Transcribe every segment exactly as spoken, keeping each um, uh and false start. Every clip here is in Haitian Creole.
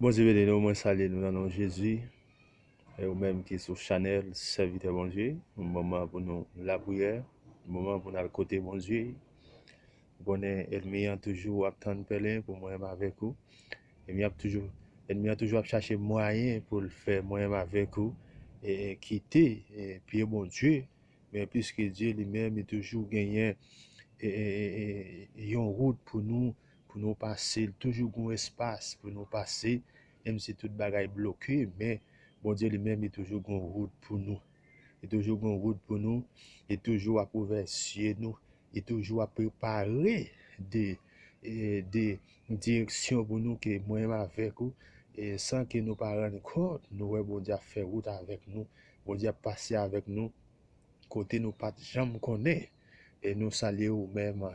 Bondye beni nou, mwen salye nou nan non Jezi. E ou menm ki sou chanèl Sèvitè Bondye, moman pou nou lapriyè, moman pou n al kote Bondye. Ou konnen ènmi an toujou ap tann pèlen pou mwen menm avèk ou. Ènmi an toujou, ènmi an toujou ap chache mwayen pou l fè mwen menm avèk ou e, e kite e, pye Bondye. Men piske Dye li menm, li toujou genyen e, e, e, e, yon wout pou nou, pou nou pase. Li toujou gen yon espas pou nou pase. Menm si tout bagay bloke, men Bondye li menm, li toujou gen yon wout pou nou. Li toujou gen yon wout pou nou. Li toujou ap ouvè zye nou. Li toujou ap prepare de, e, de direksyon pou nou ke mwen menm avèk ou, e san ke nou pa rann kont, nou wè Bondye ap fè wout avèk nou. Bondye ap pase avèk nou kote nou pa t janm konnen. E nou salye ou menm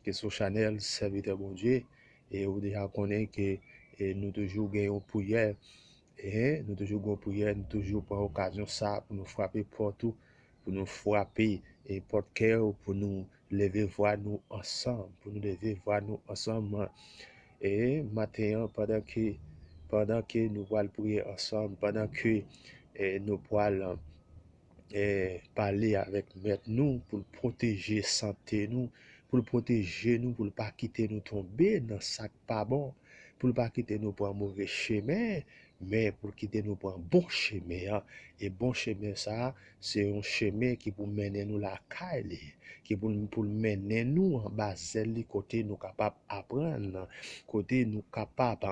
ki sou chanèl Sèvitè Bondye. E ou deja konnen ke e nou toujou gen yon priyè. E nou toujou gen yon priyè, nou toujou pran okazyon sa pou nou frape pòt ou, pou nou frape e pòt kè ou, pou nou leve vwa nou ansanm, pou nou leve vwa nou ansanm. E maten an, pandan ke, pandan ke nou pral priye ansanm, pandan ke e nou pral e, pale avèk Mèt nou pou l pwoteje sante nou, pou l pwoteje nou, pou l pa kite nou tonbe nan sa k pa bon, pou l pa kite nou pran move chemen, men pou l kite nou pran bon chemen an. E bon chemen sa a, se yon chemen ki pou mennen nou lakay li, ki pou, pou l mennen nou anba zèl li kote nou kapab aprann, kote nou kapab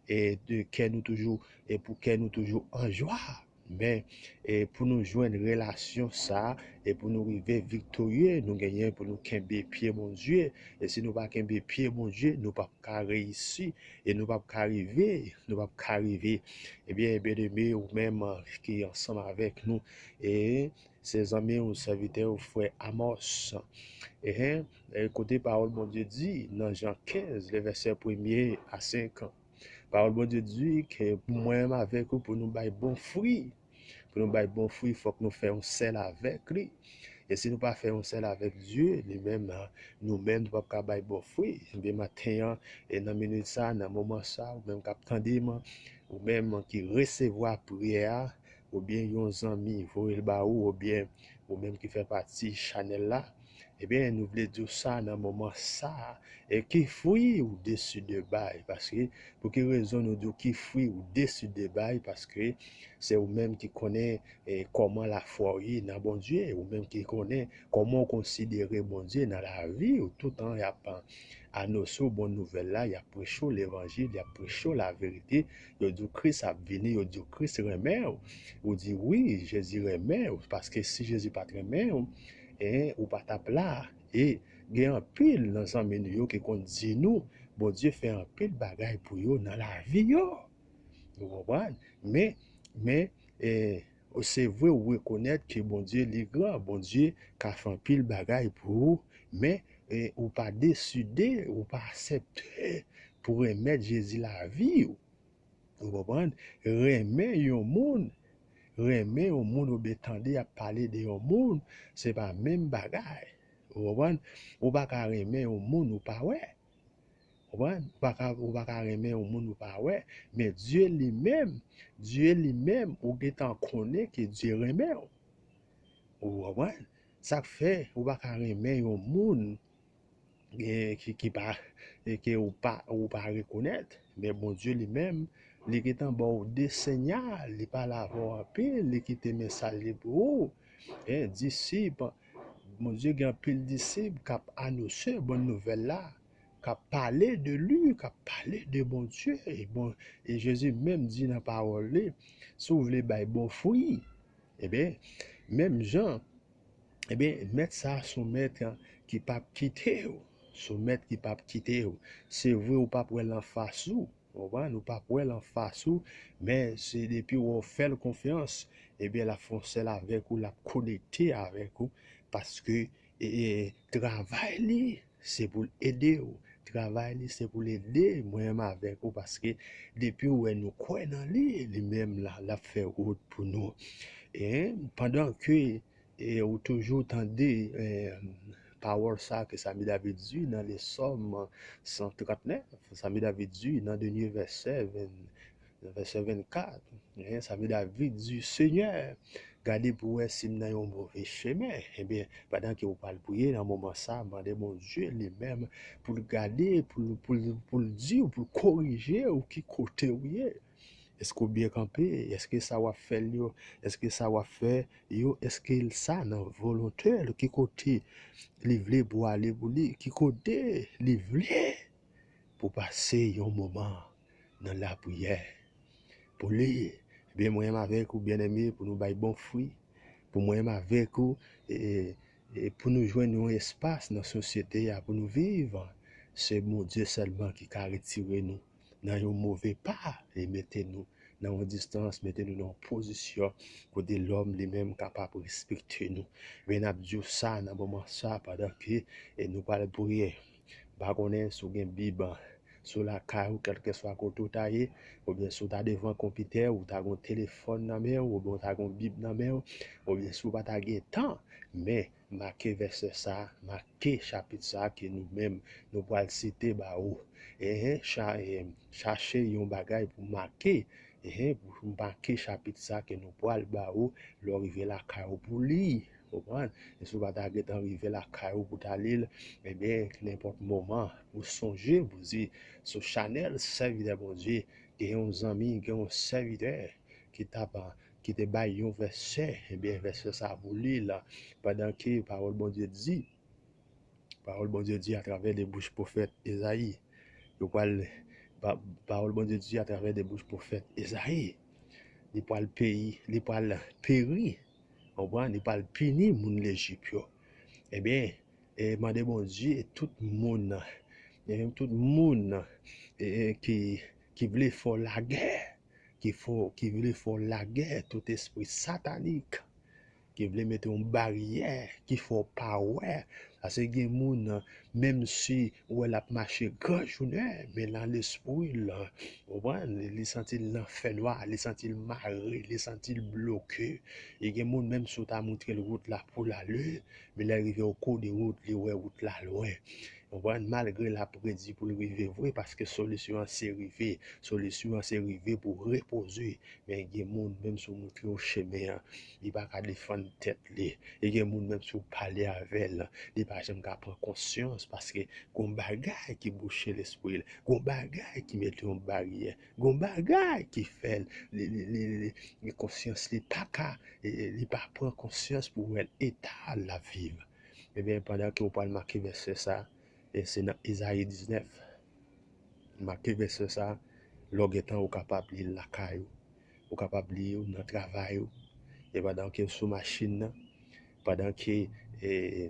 e, de kè nou toujou, e pou kè nou toujou an jwa. Men e pou nou jwenn relasyon sa a, e pou nou rive viktorye, nou genyen pou nou kenbe pye Bondye. E si nou pa kenbe pye Bondye, nou p ap ka reyisi, e nou p ap ka rive, nou p ap ka rive. Ebyen, byeneme, ou menm ki ansanm avèk nou, e se zanmi ou, sèvitè ou, frè Amos. E, e kote pawòl Bondye di nan Jan kenz, le vèsè premye a senk an. Pawòl Bondye di ke pou mwen menm avèk ou, pou nou bay bon fwi, pou nou bay bon fwi, fòk nou fè yon sèl avèk li. E si nou pa fè yon sèl avèk Dye, li menm, nou menm, nou p ap ka bay bon fwi. Ebyen, maten an, e nan minit sa, nan moman sa, ou menm k ap tande m, ou menm ki resevwa priyè a, oubyen yon zanmi voye l ba ou, oubyen ou menm ki fè pati chanèl la, ebyen, nou vle di w sa nan moman sa a, e ki fwi ou deside bay, paske, pou ki rezon nou di w ki fwi ou deside bay, paske se ou menm ki konnen e, kòman lafwa w ye nan Bondye, ou menm ki konnen kòman w konsidere Bondye nan lavi w, toutan y ap anonse w bon nouvèl la, y ap preche w levanjil, y ap preche w laverite, yo di w Kris ap vini, yo di w Kris renmen w, ou di wi, Jezi renmen w, paske si Jezi pa t renmen w, en, ou pa t ap la. E gen anpil nan zanmi nou yo ki konn di nou, Bondye fè anpil bagay pou yo nan lavi yo. Ou konprann? Men, men, e, se vre ou rekonèt ke Bondye li gran, Bondye ka fè anpil bagay pou ou, men, e, ou pa deside, ou pa aksepte pou remèt Jezi lavi w. Ou konprann? Renmen yon moun, renmen yon moun oubyen tande y ap pale de yon moun, se pa menm bagay. Ou konprann? Ou pa ka renmen yon moun ou pa wè. Konprann? Ou pa ka, ou pa ka renmen yon moun ou pa wè. Men Dye li menm, Dye li menm, ou gentan konnen ke Dye renmen w. Ou konprann? Sa k fè ou pa ka renmen yon moun e, ki, ki pa, e ke ou pa, ou pa rekonèt. Men Bondye li menm, li gentan ba w de siyal, li pale avè w anpil, li kite mesaj li pou ou. E, disip, Bondye gen anpil disip k ap anonse bon nouvèl la, k ap pale de li, k ap pale de Bondye. E bon, e Jezi menm di nan pawòl li, si w vle bay bon fwi, ebyen, menm jan, ebyen, mèt sa a se yon mèt ki p ap kite w. Se yon mèt ki p ap kite w. Se vre, ou p ap wè l anfas ou. Ou konprann? Ou p ap wè l anfas ou, men se depi w fè l konfyans, ebyen, l ap fè yon sèl avèk ou, l ap konekte avèk ou, paske, e, e, travay li, se pou l ede w. Travay li, se pou l ede mwen menm avèk ou, paske depi w wè nou kwè nan li, li menm la, l ap fè wout pou nou. E pandan ke e ou toujou tande, e, pawòl sa ke Sami David di nan le Sòm san trannèf, Sami David di nan dènye vèsè, ven, Nan vèsè vennkat, hein, sa vle David di, Senyè, gade pou wè si m nan yon move chemen. Ebyen, pandan ke w pral priye nan moman sa, mande Bondye li menm pou l gade, pou l, pou l, pou l di w, pou l korije w ki kote w ye. Èske w byen kanpe? Èske sa w ap fè l yo, èske sa w ap fè yo, èske l sa nan volonte l? Ki kote li vle pou w ale pou li? Ki kote li vle pou w pase yon moman nan lapriyè pou li? Ebyen, mwen menm avèk ou, byeneme, pou nou bay bon fwi, pou mwen menm avèk ou, e, e, e pou nou jwenn yon espas nan sosyete a pou nou viv, se Bondye sèlman ki ka retire nou nan yon move pa e mete nou nan yon distans, mete nou nan yon pozisyon kote lòm li menm kapab respekte nou. Men n ap di w sa nan moman sa, pandan ke, e, nou pral priye. M pa konnen si w gen Bib sou lakay ou, kèlkeswa kote w ta ye, oubyen si w ta devan konpitè, ou ta gen yon telefòn nan men w, oubyen w ta gen yon Bib nan men w, oubyen si w pa ta gen tan, men make vèsè sa, make chapit sa ke nou menm nou pral site ba ou. Enhen, cha-, eh, chache yon bagay pou make, enhen, pou make chapit sa ke nou pral ba ou lè w rive lakay ou pou li. Konprann? E si w pa ta gentan rive lakay ou pou ta li l, ebyen, nenpòt moman, ou sonje pou di sou chanèl Sèvitè Bondye, gen yon zanmi, gen yon sèvitè ki t ap, ki te bay yon vèsè, ebyen, vèsè sa pou li la, pandan ke pawòl Bondye di, pawòl Bondye di atravè de bouch pwofèt Ezayi. Yo pral, pa-, pawòl Bondye di atravè de bouch pwofèt Ezayi. Li pral peyi, li pral peri. Konprann? Li pral pini moun Lejip yo. Ebyen, e mande Bondye tout moun, e tout moun, e, e, ki, ki vle fè w lagè, ki fè w, ki vle fè w lagè, tout espri satanik ki vle mete yon baryè, ki fè w pa wè. Paske gen moun, menm si ou wè l ap mache gran jounen, men nan lespri l, ou konprann, li santi l nan fènwa, li santi l mare, li santi l bloke. E gen moun, menm si w ta montre l wout la pou l ale, men lè l rive o kou de wout, li wè wout la lwen. Ou konprann? Malgre l ap redi pou l rive vre, paske solisyon an se rive. Solisyon an se rive pou repoze. Men gen moun, menm si w montre yo chemen an, li pa ka defann tèt li. E gen moun, menm si w pale avè l, li pa janm ka pran konsyans, paske gon bagay ki bouche lespri l, gon bagay ki mete yon baryè, gon bagay ki fè l, li, li, li, li, li, konsyans li pa ka, e, e, li pa pran konsyans pou wè eta l ap viv. Ebyen, pandan ke w pral make vèsè sa, e se nan Ezayi diznèf. Make vèsè sa, lè w gen tan, ou kapab li l lakay ou, ou kapab li l nan travay ou, e pandan ke w sou machin nan, pandan ke, e,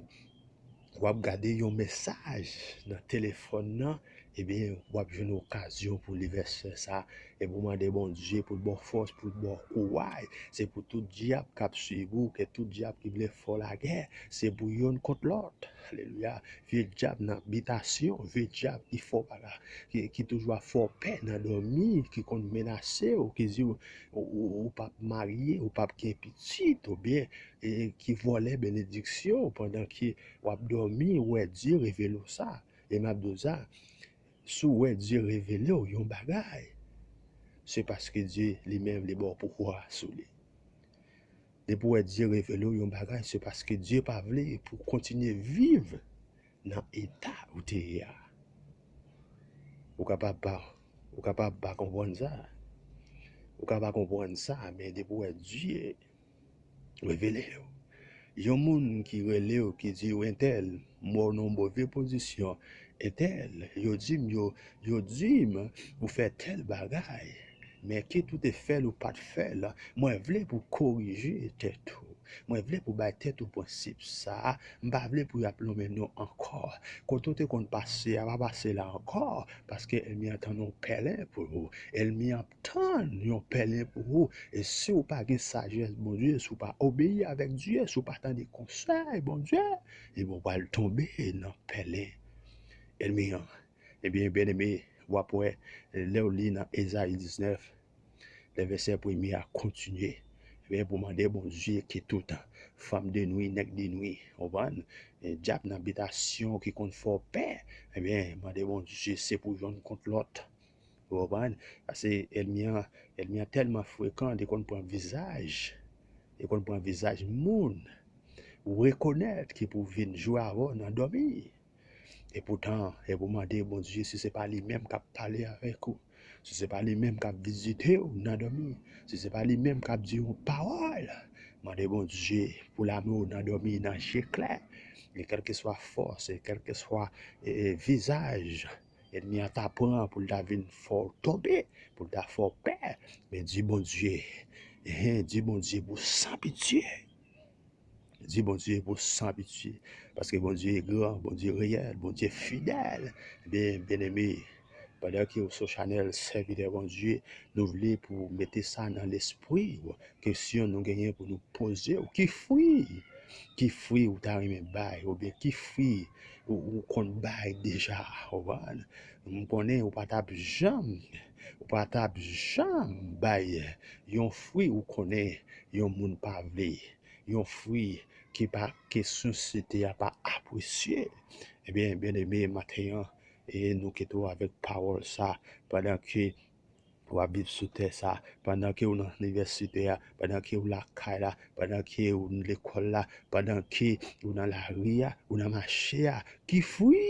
w ap gade yon mesaj nan telefòn nan, ebyen, w ap jwenn okazyon pou li vèsè sa, e pou mande Bondye pou l ba w fòs, pou l ba w kouraj. Se pou tout dyab k ap swiv ou, ke tout dyab ki vle fè w lagè, se pou youn kont lòt. Alelouya. Vye dyab nan bitasyon, vye dyab ki fè w pa ka, ki, ki toujou ap fè w pè nan dòmi, ki konn menase w, ki di w, ou, ou, ou p ap marye, ou p ap gen pitit, oubyen, e, ki vòlè benediksyon w pandan ke w ap dòmi, ou wè Dye revele w sa. E m ap di w sa, si w wè Dye revele w yon bagay, se paske Dye li menm li ba w pouvwa sou li. Depi w wè Dye revele w yon bagay, se paske Dye pa vle pou w kontinye viv nan eta ou te ye a. Ou kapab pa, ou kapab pa konprann sa. Ou ka pa konprann sa, men depi w wè Dye revele w. Yon moun ki rele w, ki di w, entèl, m wè w nan yon move pozisyon. Entèl, yo di m, yo, yo di m, ou fè tèl bagay. Men kit ou te fè l, ou pa t fè l, mwen vle pou w korije tèt ou. Mwen vle pou w bay tèt ou prensip sa a. M pa vle pou y ap lonmen non ankò. Kote w te konn pase a, pa pase la ankò, paske ènmi an tann yon pèlen pou ou. Ènmi an tann yon pèlen pou ou. E si w pa gen sajès Bondye, si w pa obeyi avèk Dye, si w pa tande konsèy Bondye, ebyen w pral tonbe nan pèlen ènmi an. Ebyen, byeneme, w ap wè, lè w li nan Ezayi diznèf, lè vèsè premye a kontinye, ebyen, pou mande Bondye ke tout fanm de nwi, nèg de nwi, w konprann? E dyab nan bitasyon ki konn fè w pè, ebyen, mande Bondye, se pou youn kont lòt. Ou konprann? Paske ènmi an, ènmi an tèlman frekan, li konn pran vizaj. Li konn pran vizaj moun ou rekonèt ki pou vin jwe avè w nan dòmi. Epoutan, e pou mande Bondye si se pa li menm k ap pale avèk ou, si se pa li menm k ap vizite w nan dòmi, si se pa li menm k ap di yon pawòl, mande Bondye pou l ame w nan dòmi, nan je klè. E kèlkeswa fòs, e kèlkeswa, e, e, vizaj ènmi an ta pran pou l ta vin fè w tonbe, pou l ta fè w pè, men di Bondye, hen, di Bondye pou san pitye. Di Bondye pou san pitye, paske Bondye gran, Bondye reyèl, Bondye fidèl. Ebyen, byeneme, pandan ke w sou chanèl Sèvitè Bondye, nou vle pou w mete sa nan lespri w. Kesyon nou genyen pou nou poze w, ki fwi? Ki fwi ou ta renmen bay, oubyen ki fwi ou, ou konn bay deja, ou konprann? M konnen ou pa t ap janm, ou pa t ap janm bay yon fwi ou konnen yon moun pa vle, yon fwi ki pa, ke sosyete a pa apresye. Ebyen, byeneme, maten an, e nou kite w avèk pawòl sa, pandan ke w ap viv sou tè sa, pandan ke w nan inivèsite a, pandan ke w lakay la, pandan ke w lekòl la, pandan ke w nan lari a, w nan mache a, ki fwi?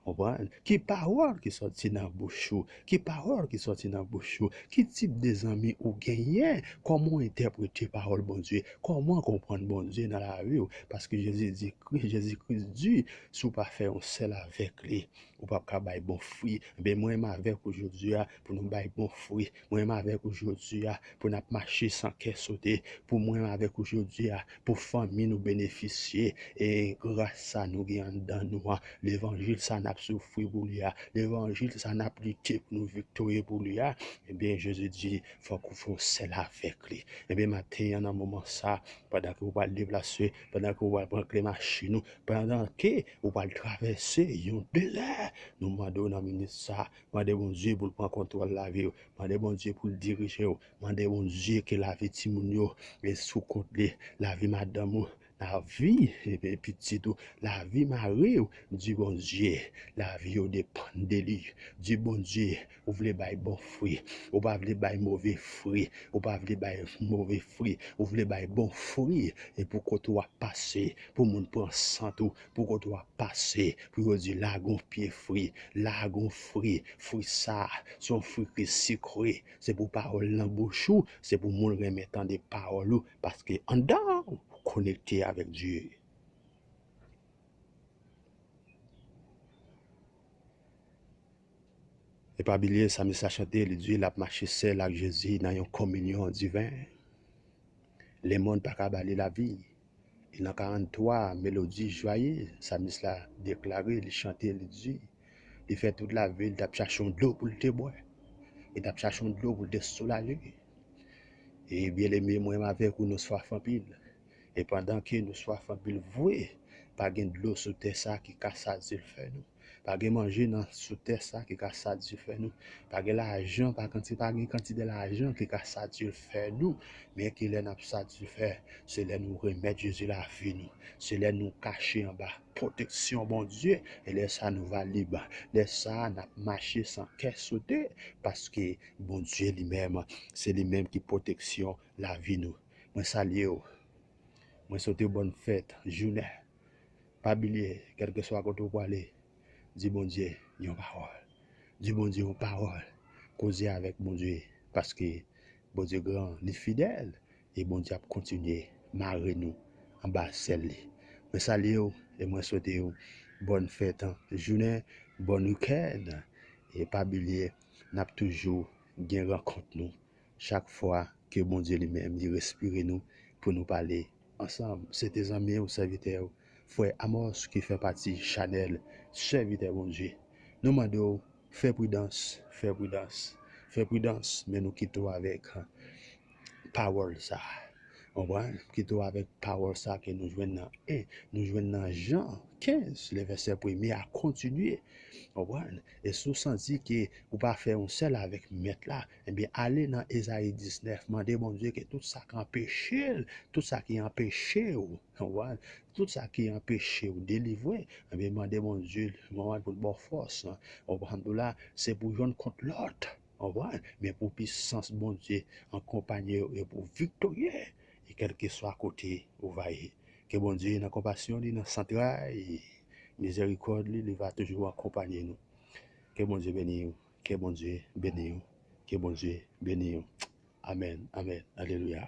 Konprann? Ki pawòl ki sòti nan bouch ou? Ki pawòl ki sòti nan bouch ou? Ki tip de zanmi ou genyen? Kòman w entèprete pawòl Bondye? Kòman konprann Bondye nan lavi w? Paske Jezi di, Kri-, Jezi Kris di, si w pa fè yon sèl avèk li, ou p ap ka bay bon fwi. Ebyen, mwen menm avèk ou jodi a, pou nou bay bon fwi. Mwen menm avèk ou jodi a, pou n ap mache san kè sote. Pou mwen menm avèk ou jodi a, pou fanmi nou benefisye. E gras sa nou gen anndan nou an, levanjil sa n ap soufri pou li a, levanjil sa n ap lite pou nou viktorye pou li a, ebyen, Jezi di, fòk ou fè yon sèl avèk li. Ebyen, maten an, nan moman sa, pandan ke w pral deplase, pandan ke w pral pran kle machin ou, pandan ke w pral travèse yon dezè, nou mande w nan minit sa, mande Bondye pou l pran kontwòl lavi w, mande Bondye pou l dirije w, mande Bondye ke lavi timoun yo e sou kont li, lavi madanm ou, lavi, e, e, pitit ou, lavi mari w, di Bondye, lavi yo depann de li. Di Bondye, ou vle bay bon fwi, ou pa vle bay move fwi, ou pa vle bay move fwi, ou vle bay bon fwi, e pou kote w ap pase, pou moun pran sant ou, pou kote w ap pase, pou yo di, "La gon pye fwi, la gon fwi, fwi sa, se yon fwi ki sikre, se pou pawòl nan bouch ou, se pou moun renmen tande pawòl ou, paske anndan ou konekte avèk Dye." E pa bliye, sa minis la chante, li di l ap mache sèl ak Jezi nan yon kominyon diven. Lemonn pa ka ba li lavi. E nan karant twa melodi jwaye, sa minis la deklare, li chante, li di, li fè tout lavi l t ap chache yon dlo pou l te bwè. Li t ap chache yon dlo pou l te soulaje. E byeneme, mwen menm avèk ou, nou swaf anpil. E pandan ke nou swaf anpil vre, pa gen dlo sou tè sa ki ka sati fè nou. Pa gen manje nan sou tè sa ki ka sati fè nou. Pa gen lajan, pa kanti-, pa gen kantite lajan ki ka sati fè nou. Men ki lè n ap sati fè, se lè nou remèt Jezi lavi nou. Se lè nou kache anba pwoteksyon Bondye. E lè sa nou va lib. Lè sa n ap mache san kè sote. Paske Bondye li menm, se li menm ki pwoteksyon lavi nou. Mwen salye w. Mwen swete w bòn fèt jounen. Pa bliye, kèlkeswa kote w prale, di Bondye yon pawòl. Di Bondye yon pawòl. Koze avèk Bondye, paske Bondye gran, li fidèl, e Bondye ap kontinye mare nou anba sèl li. Mwen salye w e mwen swete w bòn fèt jounen, bòn wikenn. E pa bliye, n ap toujou gen rankont nou chak fwa ke Bondye li menm li respire nou pou nou pale ansanm. Se te zanmi w, sèvitè w, frè Amos ki fè pati chanèl Sèvitè Bondye. Nou mande w, fè pridans, fè pridans, fè pridans, men nou kite w avèk pawòl sa. Konprann? Kite w avèk pawòl sa ke nou jwenn nan en, nou jwenn nan Jan kenz, le vèsè premye a kontinye. Konprann? E si w santi ke ou pa fè yon sèl avèk Mèt la, ebyen, ale nan Ezayi diznèf, mande Bondye ke tout sa k anpeche l, tout sa ki anpeche w, konprann? Tout sa ki anpeche w delivre, ebyen, mande Bondye, konprann, pou l ba w fòs. Konprann? Tou la, se pou yonn kont lòt. Konprann? Men pou pisans Bondye akonpanye w e pou w viktorye, e kèlkeswa kote ou va ye. Ke Bondye, nan konpasyon li, nan santray mizerikòd li, li va toujou akonpanye nou. Ke Bondye beni w. Ke Bondye beni w. Ke Bondye beni w. Amèn. Amèn. Alelouya.